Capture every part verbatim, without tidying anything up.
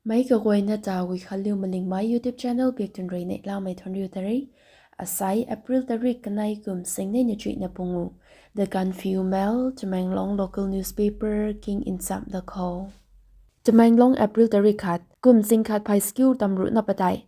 Meic kaguayna ta Guikhanliu Malingmei YouTube channel biak tun rui neihlamei thuanriu ta re. Asai April tarik kanei kum singnei na chuihna pungu. The Gaanphiu Mail, Tamenglong local newspaper king nchamh da khou. Tamenglong, April tarik khat, kum sing khat phay skiu tamruhna padeih.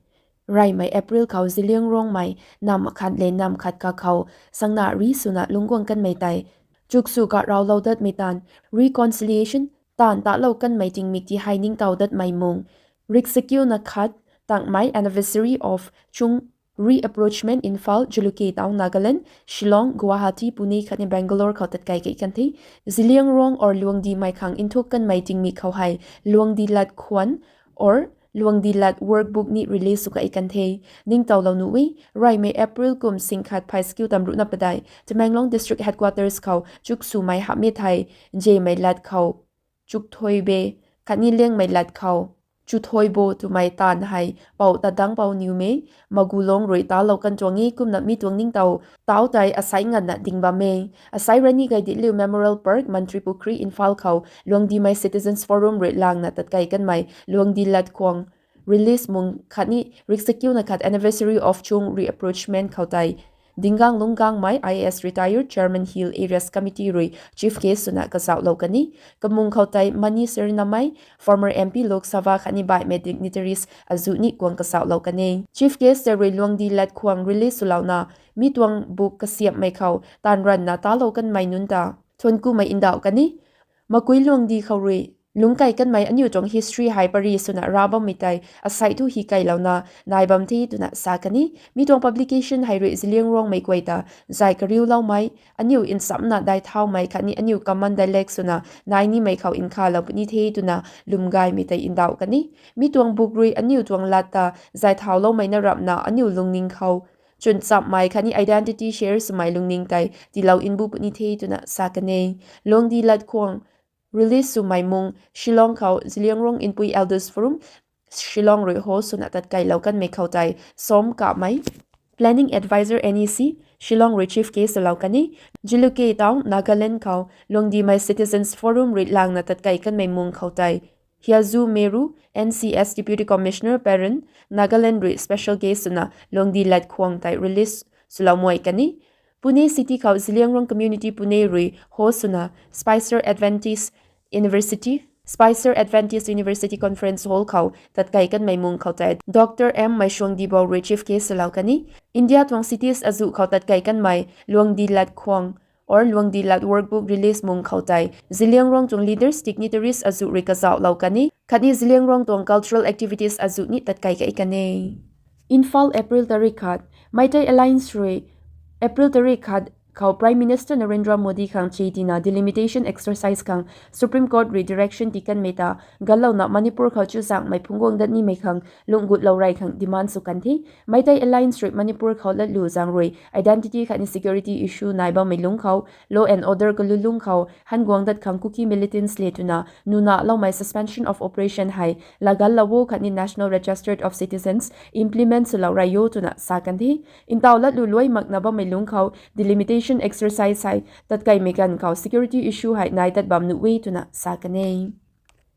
Reymei April khou Zeliangrongmei nam khat le nam khat kakhou sangna ri swna lungcguang kanmei tei chuk sw karaulou datmei taanv, reconciliation, taanv talou kanmei tingmik ti hei ningtow datmei mung rik sakiuna khat tangmei anniversary of Chung reapproachment Imphal, Jalukie Town, Nagaland, Shillong, Guwahati, Pune khatni Bangalore khou tatkei kei kan the. Zeliangrong or Luangdimei khang nthuk kanmei tingmik khou hei Luangdi Lat Khwan or Luangdi Lat Workbook ni release sw kei kan the. Ningtowlou nuh e, reymei April kum sing khat phay skiu tamruhna padeih Tamenglong District Headquarters khou chuk swmei hamhmei thei, Zemei lat khou Chukthoibe khatni Liangmei lat khou Chuthoibo twmei taanv hei pou tadang pou niwmei Magulong rui talou kan tuang e. Kumna mi tuang ningtow tau tei asai nganvna ding bam e. Asai Rani Gaidinliu Memorial Park, Mantripukhri, Imphal khou Luangdimei Citizens Forum rui langna tatkei kanmei Luangdi Lat Khwan release mung khatni rik sakiuna khat anniversary of Chung reapproachment khou tei Dingang Lunggangmei, I A S retired, Chairman Hill Areas Committee rui chief guest swna kazauhlou kan e. Kamung khou tei Mani Sernamei, former M P Lok Sabha khatni baihmei dignitaries azuh ni guang kazauhlou kan e. Chief guest tei rui Luangdi Lat Khwan release swlouna mi tuang book kasiamhmei khou taanv ranvna talou kanmei nunc ta thuanckumei ndauh kan e. Makui Luangdi khou rui lungc kei kanmei aniu tuang history hei pary swna ra bammei tei asai thu hi keilouna nai bam the twna sa kan e. Mi tuang publication hei rui Zeliangrongmei guay ta zay kariuloumei, aniu nchamcna daic thaumei khatni aniu common dialect swna nai nimei khou nkhavlou puni the twna lwmgaymei tei ndauh kan e. Mi tuang book rui aniu tuang lat ta zay thauloumei na ramhna aniu lungning khou chwn chamhmei khatni identity share swmei lungning tei tiilou mbu puni the twna sa kan e. Luangdi Lat Khwan release swmei mung Shillong khou Zeliangrong Inpui Elders Forum, Shillong rui host swna tatkeilou kanmei khou tei Som Kamei, Planning Advisor, N E C, Shillong rui chief guest swlou kan e. Jalukie Town, Nagaland khou Luangdimei Citizens Forum rui langna tatkei kanmei mung khou tei Hiazu Meru, N C S Deputy Commissioner, Peren, Nagaland rui special guest swna Luangdi Lat Khwan tei release swlou muai kan e. Pune City khou Zeliangrong Community Pune rui host swna Spicer Adventist University, Spicer Adventist University Conference Hall khou tatkei kanmei mung khou tei Doctor M Meishuangdibo rui chief guest swlou kan e. India tuang cities azuh khou tatkei kanmei Luangdi Lat Khwan or Luangdi Lat Workbook release mung khou tei Zeliangrong tuang leaders, dignitaries azuh rui kazauhlou kan e. Khatni Zeliangrong tuang cultural activities azuh ni tatkei kei kan e. Imphal, April tarik khat, Meitei Alliance rui April tarik khat khou Prime Minister Narendra Modi khang chi tina delimitation exercise khang Supreme Court rui direction tii kanmei ta gallouna Manipur khou chuzaenghmei phungc guang dat nimei khang lungh gutlou rey khang demand sw kan the. Meitei Alliance rui Manipur khou latlu zaeng rui identity khatni security issue nai bammei lungc khou, law and order kalulungc khou han guang dat khang Kuki militants le twna nunaloumei suspension of operation hei lagallou o khatni National Register of Citizens implement swlou rey o twna sa kan the. Ntaw latlu luai makna bammei lungc khou delimitation exercise hei tatkeimei ganv khou security issue hei nai tat bam nuh e twna sa kan e.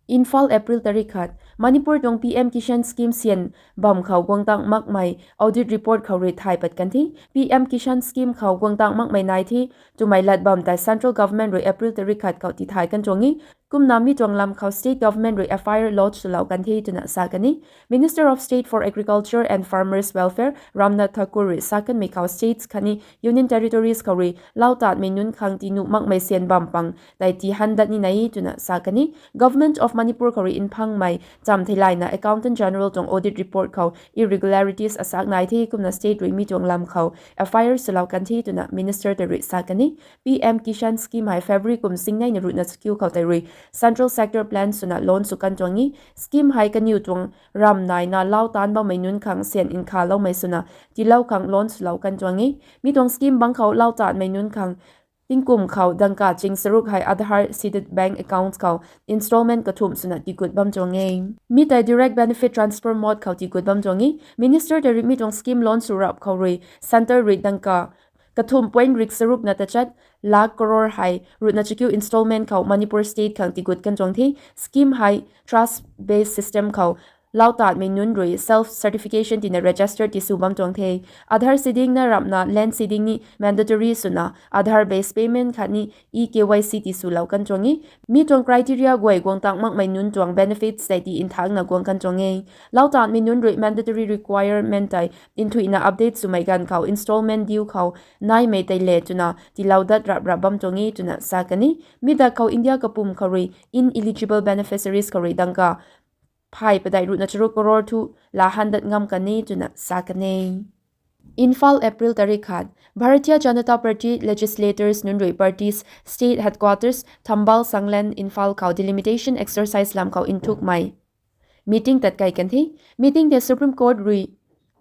Imphal, April tarik khat, Manipur tuang P M Kisan Scheme syan bam khou guangtang makmei audit report khou rui thay pat kan the. P M Kisan Scheme khou guangtang makmei nai the twmei lat bam tei Central Government rui April tarik khat khou tithay kan tuang e. Kumna mi tuang lam khou State Government rui F I R lodge swlou kan the twna sa kan e. Minister of State for Agriculture and Farmers Welfare Ramnath Thakur rui sa kanmei khou states khatni Union Territories khou rui lau taanmei nunc khang tii nuh makmei syan bam pang tei tii han dat ni nai e twna sa kan e. Government of Manipur khou rui nphangmei cham theilayna Accountant General tuang audit report khou irregularities asak nai the, kumna state rui mi tuang lam khou F I R swlou kan the twna Minister tei rui sa kan e. P M Kisan Scheme hei February kum singnei na ruhna chakiu khou tei rui central sector plan swna launch sw kan tuang e. Scheme hei kaniw tuang ram naina lau taanc bammei nunc khang syan nkhavloumei swna tiilou khang launch swlou kan tuang e. Mi tuang scheme bangc khou lau taanmei nunc khang tingkum khou dangka ching charuk hei Aadhaar seeded bank accounts khou installment kathumh swna tiigut bam tuang e. Mi tei direct benefit transfer mode khou tiigut bam tuang e. Minister tei rui mi tuang scheme launch sw rap khou rui centre rui dangka kathumh point rik charukna tachat lakh crore hei ruhna chakiu installment khou Manipur state khang tigut kan tuang the. Scheme hei trust based system khou lautatmei nunc rui self certification tina register tisw bam tuang the. Aadhaar seedingna ramhna land seeding ni mandatory swna Aadhaar based payment khatni e-K Y C tiswlou kan tuang e. Mi tuang criteria guay guang tang makmei nunc tuang benefits tei ti nthakna guang kan tuang e. Lautatmei nunc rui mandatory requirement tei nthuihna update swmei ganv khou installment due khou naimei tei le twna tiilou dat rap rap bam tuang e twna sa kan e. Mi dak khou India kapwm khou rui ineligible beneficiaries khou rui dangka phay padeih ruhna charuk crore thu laa han dat ngam kan e twna sa kan e. Imphal, April tarik khat: Bharatiya Janata Party legislators nunc rui party's state headquarters Thambal Sanglen, Imphal khou delimitation exercise lam khou nthukmei meeting tatkei kan the. Meeting tei Supreme Court rui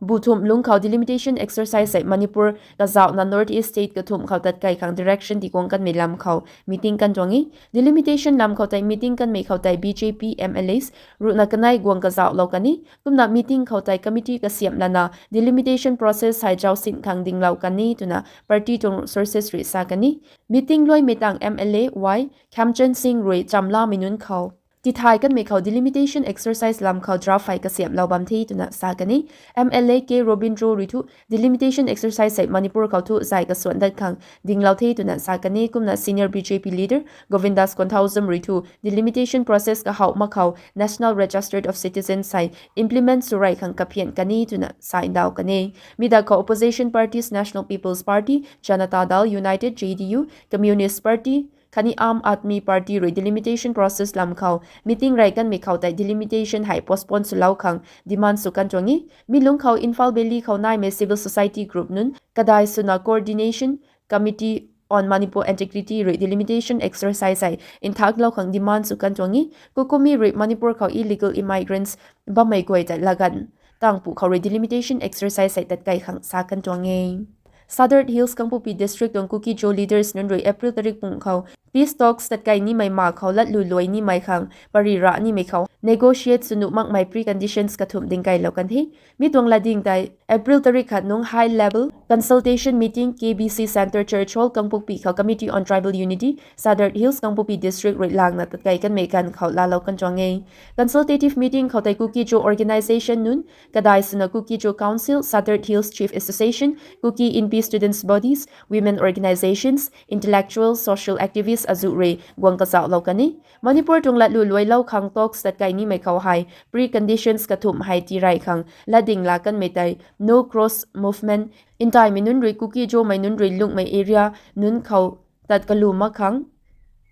bu thumh lungc khou delimitation exercise hei Manipur kazauhna North East state kathumh khou tatkei khang direction tiguang kanmei lam khou meeting kan tuang e. Delimitation lam khou tei meeting kanmei khou tei B J P M L As ruhna kanei guang kazauhlou kan e. Kumna meeting khou tei committee kasiamh lana delimitation process hei zausin khang dinglou kan e twna party tuang sources rui sa kan e. Meeting luaimei tang M L A Y Khemchand Singh rui chamlamei nunc khou tithay kanmei khou delimitation exercise lam khou draft hei kasiamhlou bam the twna sa kan e. M L A K Robindro rui thu delimitation exercise hei Manipur khou thu zay kasuan dat khang dinglou the twna sa kan e. Kumna senior B J P leader Govindas Konthoujam rui thu delimitation process kahowh mak khou National Register of Citizens hei implement swrey khang kaphian kan e twna sa ndauh kan e. Mi dak khou opposition parties National People's Party, Janata Dal United, J D U, Communist Party khatni Aam Aadmi Party rui delimitation process lam khou meeting rey kanmei khou tei delimitation hei postpone swlou khang demand sw kan tuang e. Mi lungc khou Imphal Valley khou naimei civil society group nunc kadai swna Coordination Committee on Manipur Integrity rui delimitation exercise hei nthaklou khang demand sw kan tuang e. Kuki mi rui Manipur khou illegal immigrants bammei guay ta laganv tangpu khou rui delimitation exercise hei tatkei khang sa kan tuang e. Sadar Hills Kangpokpi District tuang Kuki-Zo leaders nunc rui April tarik pung khou peace talks tatkei nimei ma khou latlu luai nimei khang pary ra nimei khou negotiate sw nuh makmei preconditions kathumh dingkeilou kan the. Mi tuang latding tei April tarik khat nungc high level consultation meeting K B C Centre Church Hall Kangpokpi khou Committee on Tribal Unity, Sadar Hills Kangpokpi District rui langna tatkei kanmei ganv khou laalou kan tuang e. Consultative meeting khou tei Kuki-Zo organisation nunc kadai swna Kuki-Zo Council, Sadar Hills Chief Association, Kuki Inpi Students Bodies, women organisations, intellectual, social activists azuh rui guang kazauhlou kan e. Manipur tuang latlu luailou khang talks tatkei nimei khou hei preconditions kathumh hei tii rey khang latding laa kanmei tei no cross movement, ntaimei nunc rui Kuki-Zomei nunc rui lungmei area nunc khou tat kalu mak khang,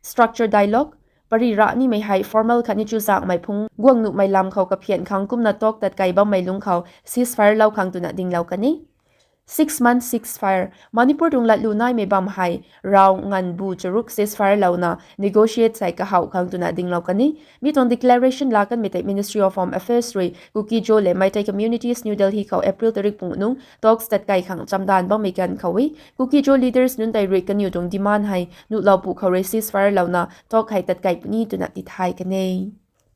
structure dialogue, pary ra nimei hei formal khatni chuzaenghmei phungc guang nuhmei lam khou kaphian khang kumna talk tatkei bammei lungc khou ceasefire lou khang twna dinglou kan e. Six month ceasefire. Manipur tuang latlu naimei bam hei rav nganv bu charuk ceasefire louna negotiate hei kahowh khang twna dinglou kan e. Mi tuang declaration laa kanmei tei Ministry of Home Affairs rui Kuki-Zo le Meitei communities New Delhi khou April tarik pung nungc talks tatkei khang chamdanv bammei ganv khou e. Kuki-Zo leaders nunc tei rui kaniw tuang demand hei nuhlou pu khou rui ceasefire louna talk hei tatkei puni twna tithay kan e.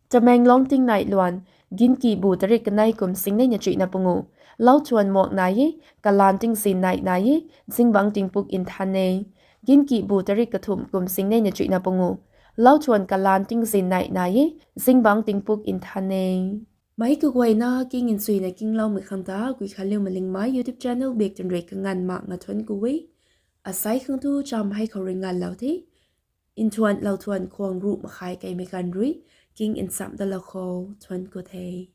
Tamenglong tingnai luan: Ginki bu tarik kanei kum singneina chuihna pungu, lauthuan muak nai e, kalaan tingzin nai nai e, zingbangc tingpuk nthan e. Ginki bu tarik kathumh kum singneina chuihna pungu, lauthuan kalaan tingzin nai nai e, zingbangc tingpuk nthan e. Meic kaguayna king nchuina kingloumei khang ta Guikhanliu Malingmei YouTube channel bak twn rui kanganv mak nga thuanc ku e. Asei khang tu cham hei khou rui nganvlou the. Nthuan lauthuan khwang ruh makhai keimei ganv rui king nchamh dalou khou thuanc ku the.